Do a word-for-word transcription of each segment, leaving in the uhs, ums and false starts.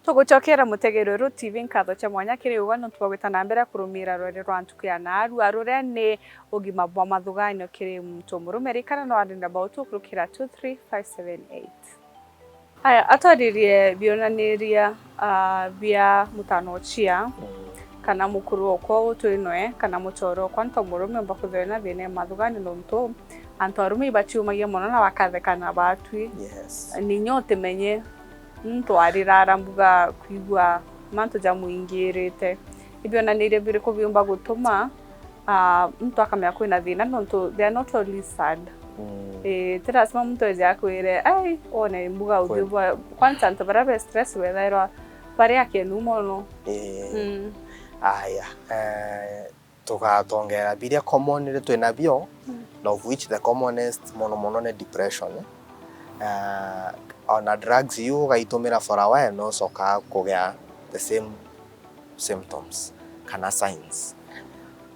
Tugucokera mutegeri uru T V nkatho cia mwanya kiri ugwe nontu bwa gwita na mbere kurumira rwere rwa ntuku ya naarua, ruria ni ugima bwa mathuganio kiri muntu murume. Rikana no arenda bautu kurukira two three five seven eight. Aya, atwaririe bionaniria, ah, bia mutano ucia, mm, kana mukuru okwa uu twi noe, kana mucore okwa nto murume umba kwithirwa ena thina ya mathuganio nontu antu arume ibatiumagia mono na bakathekana batwi. Yes. Ni nyo utimenye muntu arirara mbuga kwigua mantu jamwingirite. Ibionaniria biriku biumba gutuma, ah, muntu akamenya kwina thina nontu they are not always sad. Mm. Eh, ti lazima muntu eje akwire, "Ai, one mbuga uthiu bwa," kwanza antu baria be stress bethairwa bari akenu mono. Eh. Mm. Aya, eh, tugatongera biria commonly twinabio, mm, na of which the commonest mono mono ni depression. Eh, ona drugs iu ugaitumira for a while, no ucokaa kugia the same symptoms kana signs.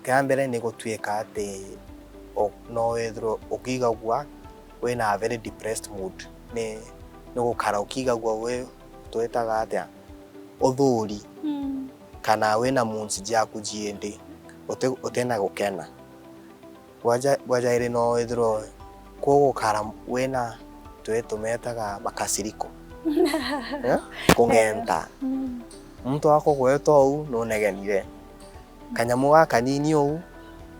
Kia mbere ni gutuika ati u-, no withirwe ukigagua wina a very depressed mood, ni, ni gukara ukigagua wi, twitaga atia, uthuri, mm, kana wina moods jaku jiendi uti-, utina gukena. Bwa ja-, bwa jairi no withirwe kugukara wina twi tumetaga makasiriko. Eh? Kung'enta. Mm. Muntu akugweta uu nunegenire. Kanyamu gakanini uu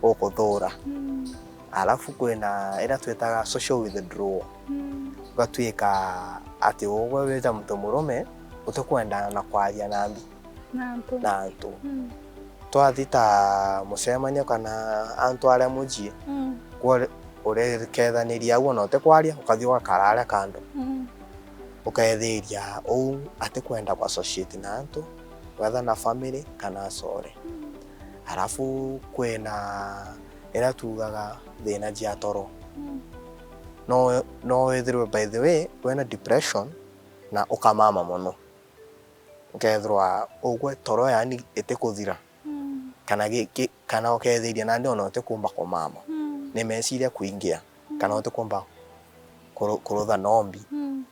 ukuthura. Mm. Alafu kwina iria twitaga social withdrawal. Mm. Ugatuika ati ugwe wija muntu murume utikwenda na kwaria na antu. Na antu. Na antu. Mm. Twathi ta mucemanio kana antu aria mucii, mm, kwo uri-, urikethaniria au ona utikwaria, ukathi ugakara aria kando. Mm. Ukethiria uu atikwenda ku associate na antu, whether na family kana acore. Mm. Alafu kwina iria tugaga thina cia toro. Mm. No, no withirwe by the way wina depression na ukamama mono. Ukethirwa ugwe toro yani itikuthira. Mm. Kana gi-, gi-, kana ukethiria nandi ona utikumba kumama. Mm. Ni meciria kuingia, kana, mm, utikumba kuru-, kurutha nombi. Mm.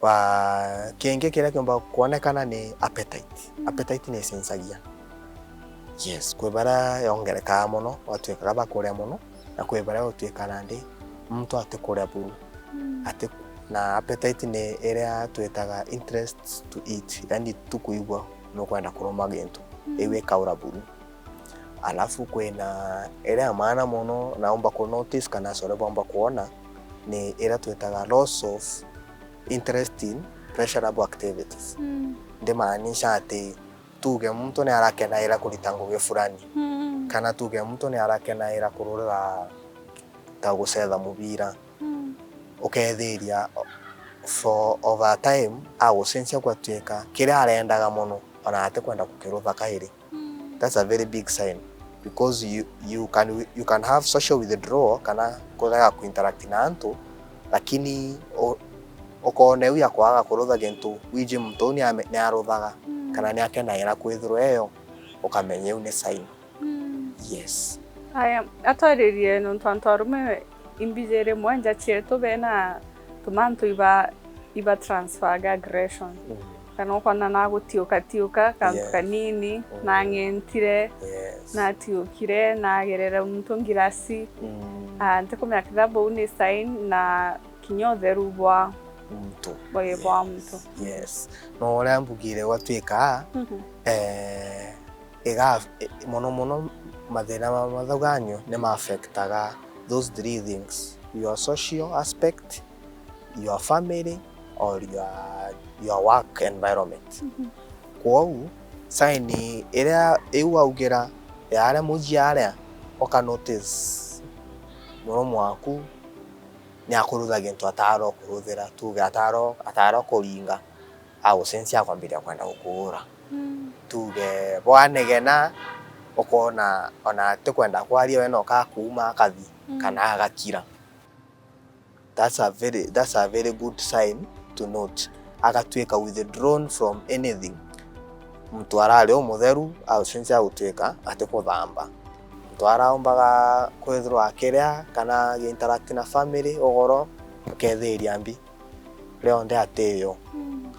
Wa, kingi kiria kiumba kwonekana ni appetite. Mm. Appetite ni icenjagia. Yes, kwi baria yongerekaga mono, gwatuikaga bakuria mono, na kwi baria gutuika nandi muntu atikuria buru. Mm. Ati-, na appetite ni iria twitaga interest to eat, yani tu kuigua nukwenda kuruma gintu, mm, iu ikaura buru. Alafu kwina iria ya maana mono naumba ku notice kana acore baumba kwona ni iria twitaga loss of interest in pleasurable activities. Mm. Ndimaanisha ati tuge muntu ni arakenaira kurita ngugi fulani, mm, kana tuge muntu ni arakenaira kurura ta gucetha mubira, mm, ukethiria for over time agucenjia gwatuika kiria arendaga mono ona atikwenda gukirutha kairi. Mm. That's a very big sign because you, you can, you can have social withdrawal kana kurega ku interact na antu, lakini u-, ukona iu ya kwaga kurutha gintu wiji muntu uu ni ame-, ni aruthaga, mm, kana ni akenaira kwithirwa eyo, ukamenya iu ni sign. Mm. Yes. Aya, atwaririe nontu antu arume imbiji rimwe nja cietu bena tumantu iba, iba transferga aggression. Mm. Kana ukona na gutiuka tiuka kantu, yes, kanini, mm, na ng'entire, yes, natiukire, nagerere muntu ngirasi. Mm. Ah, ntikumenya kithabu uu ni sign na kinya utheru bwa muntu. Bwa, bwa muntu. Yes. No uria mbugire gwatuika, mhm, eh, iga-, mono mono mathina ma mathuganio ni ma affectaga those three things, your social aspect, your family, or your, your work environment. Mhm. Kwou, sign iria iu augira ya aria mucii aria, uka notice murume waku ni akurutha gintu ataro kuruthira, tuge ataro, ataro kuringa, agucenjia akwambiria kwenda gukuura. Mm. Tuge bwanegena, ukona ona atikwenda kwaria, we no kakuuma akathi, mm, kana agakira. That's a very, that's a very good sign to note. Agatuika withdrawn from anything. Muntu arari umutheru, agucenjia agutuika atikuthamba. Muntu araumbaga kwithirwa akiria kana gi interact na family ugoro, ukethiria mbi rionthe atiyo. Mm.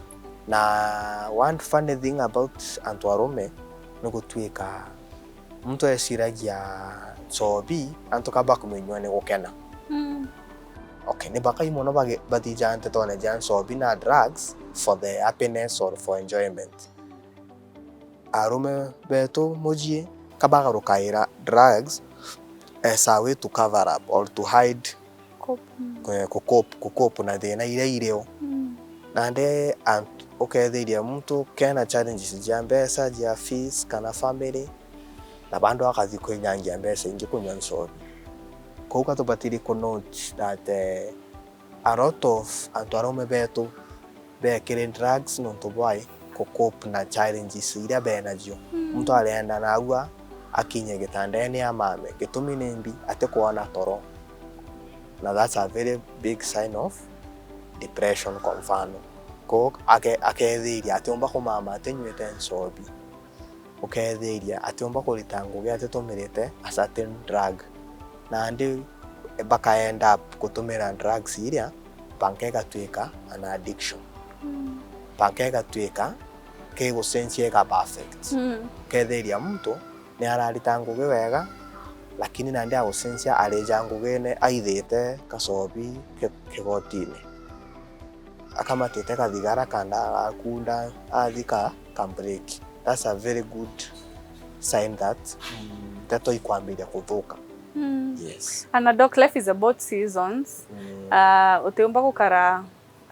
Na one funny thing about antu arume ni gutuika muntu eciragia nchobi antu kaba kuminyua ni gukena. Mm. Okay, ni bakai mono bagi-, bathijaga ntetone ja nchobi na drugs for the happiness or for enjoyment. Arume betu mucii kabagarukaira drugs as a way to cover up or to hide, ku-, ku-cope, ku-cope na thina iria irio. Mm. Nandi antu, ukethiria muntu kena challenges cia mbeca, cia fees, kana family, na bado akathi kwinyangia mbeca ingi kunywa nchobi. Kou ka tubatiri ku note that, eh, a lot of antu arume betu bekire drugs nontu bwai ku-cope na challenges iria benacio. Mm. Muntu arienda naagua akinye gitandene amame. Gitumi ni mbi, atikwona toro. Na that's a very big sign of depression, kwa mfano. Kou ake-, akethiria atiumba kumama atinywite nchobi. Ukethiria atiumba kurita ngugi atitumirite a certain drug. Nandi baka end up gutumira drugs iria, mpaka igatuika an addiction. Mm. Mpaka igatuika kigucenjia ika perfect. Mm. Ukethiria muntu ni ararita ngugi wega, lakini nandi agucenjia arija ngugine aithite kachobi ki-, kigotine. Akamatite kathigara kanda agakunda, athika ka break. That's a very good sign that, mm, nteto ikwambiria kuthuka. Mm. Yes. And a doc, life is about seasons. Mm. Ah, utiumba gukara,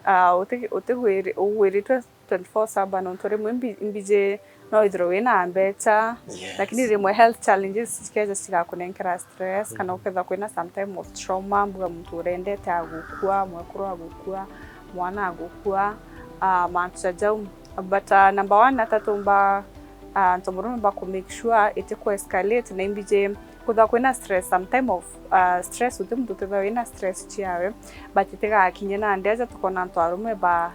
ah, uti-, utigwiri-, ugwiritwe twenty-four seven, nontu rimwe mbi-, mbiji no withirwe wina mbecha, yes, lakini rimwe health challenges cikeja cigakunenkera stress, kana, mm, ukethirwa kwina some time of trauma, mbuga muntu urendete agukua, mwekuru agukua, mwana agukua, ah, mantu ja jau. But, ah, number one, atatumba, ah, antu murume ba ku make sure iti ku escalate, na imbiji kwithirwa kwina stress, some time of, ah, stress, uti muntu utithirwa wina stress ciawe, but itigakinye nandi aja tukona antu arume ba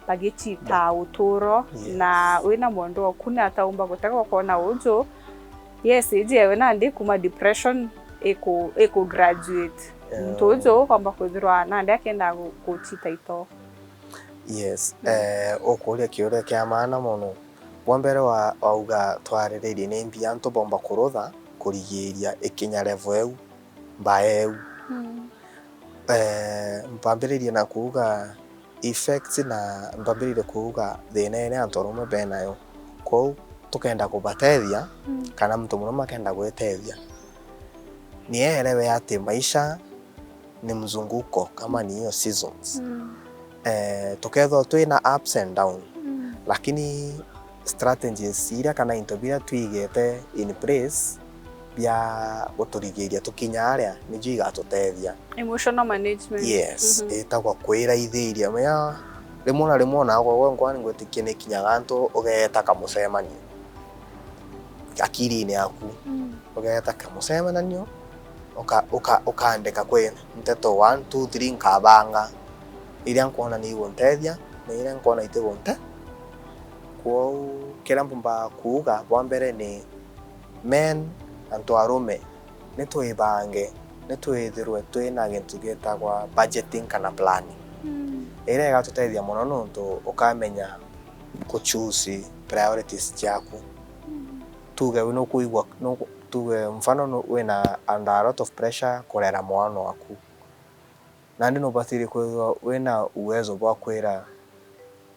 bagichita uturo, yes, na wina mwendwa oku ni ataumba gutega ukona uju, yes, iji ewe nandi kuma depression iku, iku graduate. Muntu uju ukomba kwithirwa nandi akenda gu-, guchita ito. Yes, mm, eh, ukuria kiuria kia maana mono. Bwa mbere wa, wauga twariririe ni mbi antu bomba kurutha kurigiria ikinya level eu, mbaya eu. Mm. Eh, mpambiririe na kuuga effects na mpambiririe kuuga thina iria antu arume benayo. Kwou tukenda kubatethia, mm, kana muntu murume akenda gwitethia, ni eelewe ati maisha ni mzunguko, kama ni hiyo seasons. Mm. Eh, tukethirwa twina ups and down, mm, lakini strategies iria kana into biria twigite in place bia guturigiria tukinya aria, nicio igatutethia. Emotional management. Yes, mhm, itagwa kwiraithiria. Menya, rimwe na rimwe ona gwe nkwa ningwitikia nikinyaga antu ugeeta kamucemanio akirine yaku. Mm. Ugeeta kamucemanio, uka-, uka-, ukaandika kwi nteto one, two, three nkabanga iria nkwona ni iguntethia na iria nkwona itigunte. Kwou kiria mpumba kuuga bwa mbere ni men, antu arume, ni twibange, ni twithirwe twina gintu gitagwa budgeting kana planning. Mm. Iria igatutethia mono nontu ukamenya ku choose priorities ciaku. Mm. Tuge wi nukuigua, nuku-, tuge mfano nu-, wina under a lot of pressure kurera mwana waku. Nandi nubatiri kwithirwa wina uwezo bwa kwira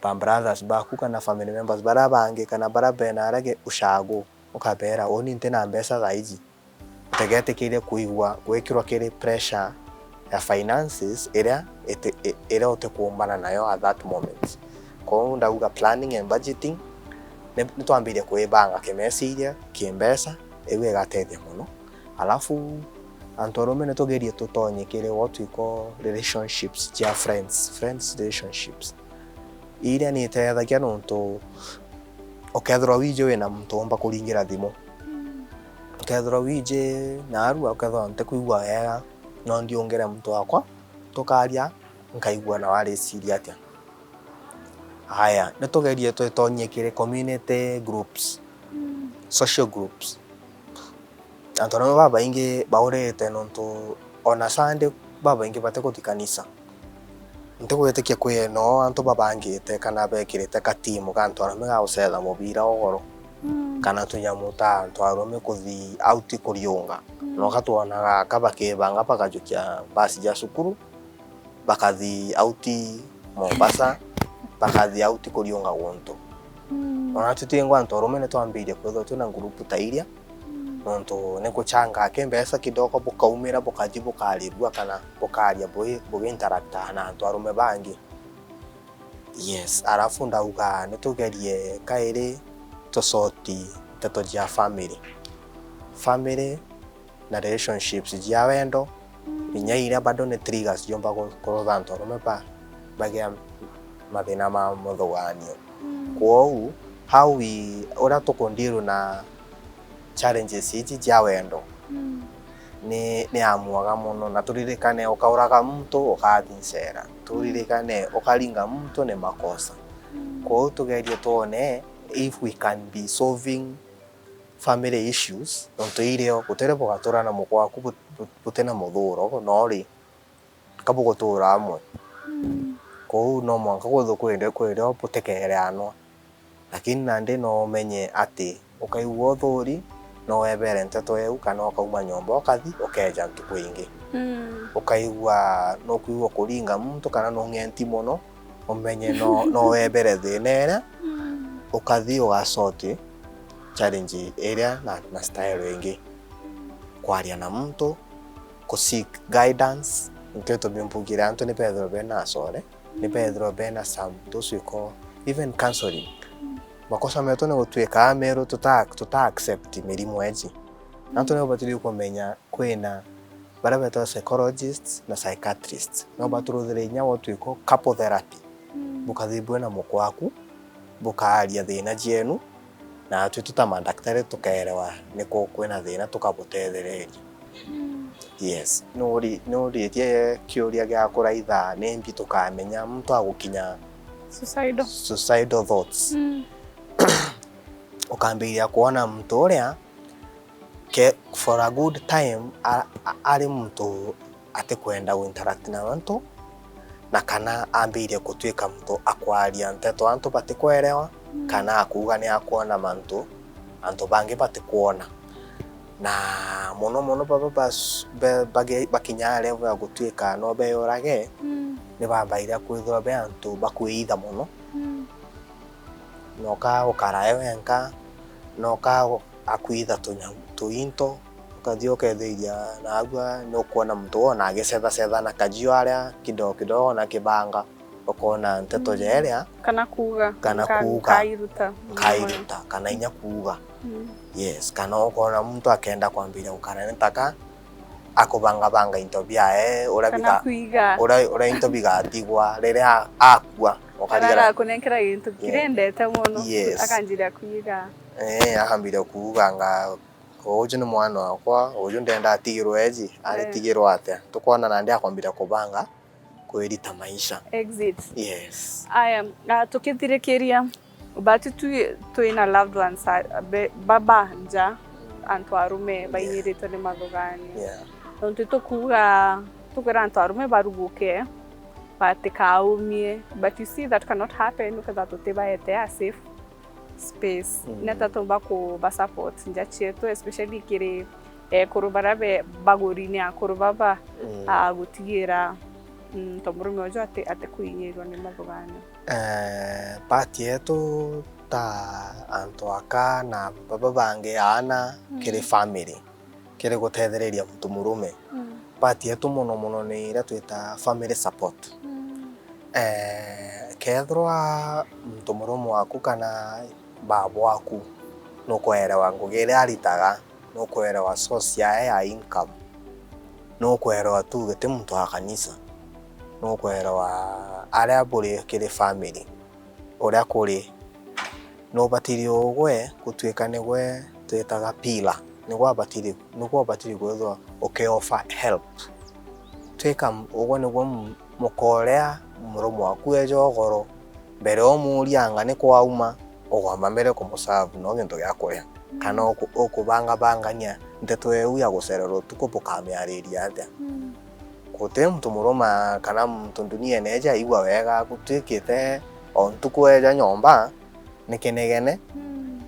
ba brothers baku kana family members baria bangi kana baria bena aria gi-, ushago, ukabera, "Uuni ntina mbeca thaa iji." Utigetikirie kuigua gwikirwa kiri pressure ya finances iria iti-, i-, iria utikuumbana nayo at that moment. Kwou ndauga planning and budgeting, ni, nitwambirie kwibanga kimeciria, kimbeca, iu igatethia mono. Alafu, antu arume nitugerie tutonye kiri what we call relationships cia friends, friends relationships. Iria ni itethagia nontu ukethirwa wiji wina muntu umba kuringira thimu. Mm. Ukethirwa wiji narua, ukethirwa ntikwigua wega, no ndiungire muntu wakwa, tukaria, nkaigua nawe ariciria atia. Aya, nitugerie twitonyie kiri community groups, mm, social groups. Antu arume babaingi baurite nontu ona Sunday babaingi batikuthi kanisa. Ntigwitikia kwi noo antu babangite kana bekirite ka team ka antu arume ga gucetha mubira ugoro, mm, kana tunyamu ta antu arume kuthi out kuriunga. Mm. Noka twonaga aka bakibanga bakajukia basi ja cukuru, bakathi out Mombasa, bakathi out kuriunga guntu. Mm. Ona tutingwa antu arume nitwambirie kwithirwa twina ngurupu ta iria, mm, nontu ni guchangaa ki mbeca kidogo, bukaumira bukathi bukarirua kana bukaria bugi-, bugiinteractaa na antu arume bangi. Yes, alafu ndauga nitugerie kairi tusoti nteto cia family. Family na relationships cia wendo, mm, inya iria bado ni triggers ciumba ku-, kurutha antu arume ba-, bagia mathina ma muthuganio. Mm. Kwou, how we, uria tukundiru na challenges iji cia wendo, mm, ni, ni ya mwaga mono, na turirikane, ukauraga muntu, ukathi ncera. Turirikane, ukaringa muntu ni makosa. Mm. Kwou tugerie twone if we can be solving family issues, nontu irio gutiri bugatura na mukwa waku bu-, bu-, butina muthuro, no ri, ka bugutura amwe. Mm. Kwou no mwanka kwithirwe kwi ndio, kwi ndio butekereanwa. Lakini nandi no umenye ati ukaigua uthuri, no webere nteto eu, kana ukauma nyomba ukathi, ukeja ntuku ingi. Mm. Ukaigua, nukwigua kuringa muntu kana nung'enti mono, umenye no, no webere thina iria, mm, ukathi ugasoti challenge iria na, na style ingi. Kwaria na muntu, ku seek guidance, nikio gitumi mbugire antu ni bethirwe bena acore, ni bethirwe bena some, those we call even counseling. Makosa metu ni gutuika meru tuta, tuta accept mirimo eji. Antu ni babatiri kumenya kwina baria betagwa psychologists na psychiatrists. No baturuthire inya what we call couple therapy. Mm. Bukathi bwe na mukwa waku, bukaaria thina cienu, na atwi tuta mandaktari tukeerewa niku kwina thina, tukabutethereria. Mm. Yes. Nuri-, nuritie kiuria gia kuraitha nimbi tukamenya muntu agukinya suicidal, suicidal thoughts. Mm. Ukambiria kwona muntu uria ke, for a good time, a, a, ari muntu atikwenda gu interact na antu, na kana ambirie gutuika muntu akwaria nteto antu batikwerewa, mm, kana akuuga ni akwona mantu antu bangi batikwona. Na mono mono baba bas-, be-, bage-, bakinyaa level ya gutuika no beyurage, mm, ni bambaire kwithirwa be antu bakwiitha mono. Mm. Noka ukara e wenka, noka akwiitha tunya-, tuinto, ukathi ukethiria naagua nukwona muntu wona agicethacetha na kajiu aria kidogo kidogo na kibanga, ukona nteto, mm, jeria kana kuuga, kana nka-, kuuga, nkairuta, nkairuta, kana inya kuuga. Mm. Yes, kana ukona muntu akenda kwambiria gukara ni taka akubangabanga into biae, uria kana biga-, kwiga, uria, uria into bigatigwa riria a-, akua. Ukarigara, kana arakunenkera gintu, yeah, kiria endete mono, yes, akanjiria kwiga. Eh, akambiria kuuganga, "Uju ni mwana wakwa, uju ndenda atigirwe eji, eh, aritigirwa atia?" Tukwona nandi akwambiria kubanga kwirita maisha. Exit. Yes. Aya, na tukithirikiria, but twi, twina loved ones, a, be, baba nja, antu arume, yeah, bainyiritwe ni mathuganio. Yeah. Nontu tukuuga, tukwira antu arume baruguke, batikaumie, but you see that cannot happen, ukethira tutibaete a safe space. Mm. Neta tumba kuba support nja cietu, especially kiri ekuru baria be, baguri ni akuru baba, mm, a gutigira, mm, to murume uju ati, ati kuinyirirwa ni mathuganio. Eh, part yetu ta antu aka na baba bangi, aana, mm, kiri family, kiri gutethereria muntu murume. Mm. Part yetu mono mono ni iria twita family support. Mm. Eh, kethirwa muntu murume waku kana baba waku nukwerewa ngugi iria aritaga, nukwerewa source yae ya income, nukwerewa tuge ti muntu wa kanisa, nukwerewa aria buri kiri family, uria kuri, nubatiri ugwe gutuika nigwe twitaga pillar, nigwe abatiri, nigwe ubatiri kwithirwa uki offer help. Twika m-, ugwe nigwe m-, muka uria murume waku eja ugoro, mbere umuria anga ni kwauma, ugwamba mbere kumuserve no gintu gia kuria, kana, mm, uku-, ukubangabangania nteto eu ya gucererwa utuku bukamiariria atia. Mm. Guti muntu muruma kana muntu nduniene eja aigua wega gutwikite o ntuku eja nyomba ni kinegene, mm,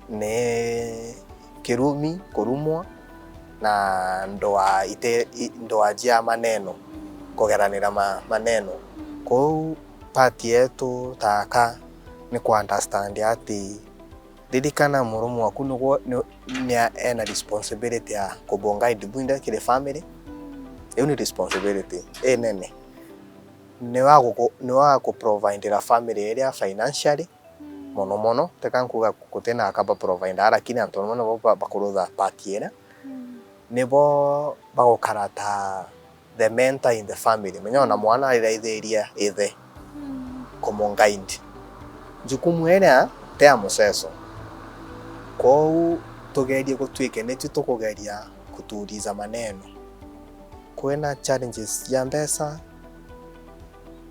ni kirumi, kurumwa na ndoa ite, i, ndoa jia maneno, kugeranira ma, maneno. Kou part yetu ta aka ni ku understand ati ririkana murume waku niguo ni, ni a, ena responsibility ya kubu guide bwinthe kiri family. Iu ni responsibility inene. Niwe aguku-, niwe aguprovidira family iria financially, mono mono, teka nkuga gutina aka baprovidaa, lakini antu amwe nibo ba-, bakurutha part iria. Nibo bagukara ta the mentor in the family. Menya ona mwana ariraithiria ithe kumuguide. Jukumu iria ti ya museso. Kwou tugerie gutwike nitwi tukugeria kutuliza maneno. Kwina challenges cia mbeca,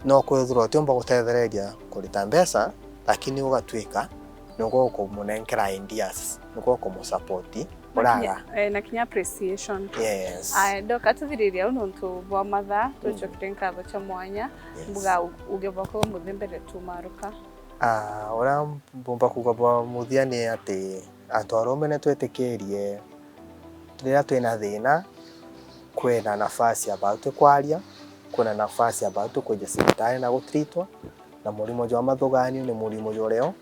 no kwithirwa utiumba gutethereria kurita mbeca, lakini ugatwika nigwe ukumunenkera ideas, nigwe ukumusupport. Na kinya, uraga, eh, na kinya appreciation. Yes. Aya, Doc, tuthiririe au nontu bwa mathaa, mm, tucokere nkatho cia mwanya, yes, mbuga u-, uge bwakwa bwa muthia mbere tumaruka. Ah, uria mbumba kuuga bwa muthia ni ati antu arume ni twitikirie riria twina thina, kwina nafasi ya bau tukwaria, kwina nafasi ya bau tukwija cibitari na gutreatwa, na murimo jwa mathuganio ni murimo jurio,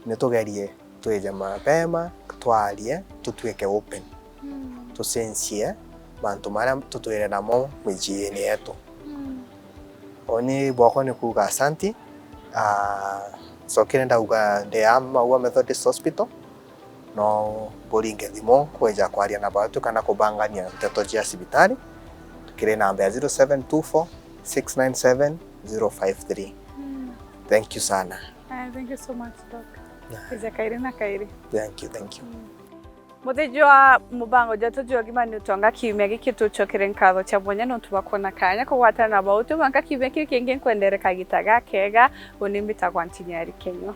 ni tugerie twije mapema, twarie, tutwike open, mm, tucenjie mantu maria tutwire namo miciini yetu. Mm. Uni bwakwa ni kuuga asanti. Ah, ncokire ndauga ndi a Maua Methodist Hospital, no buringe thimu kwija kwaria na batu kana kubangania nteto cia cibitari kiri namba ya zero seven two four six nine seven zero five three. Mm. Thank you sana. Ah, thank you so much, Doc. Ah. Ija kairi na kairi. Thank you, thank you. Mm. Muthiji wa mubango jwetu jwa Ugima ni Utonga kiumia giki tucokere nkatho cia mwanya nontu bwa kwona kanya kugwatana na bautu mwanka kiumia kiu kingi. Nkwendere kagita gakega, uni mbitagwa Ntinyari Kenywa.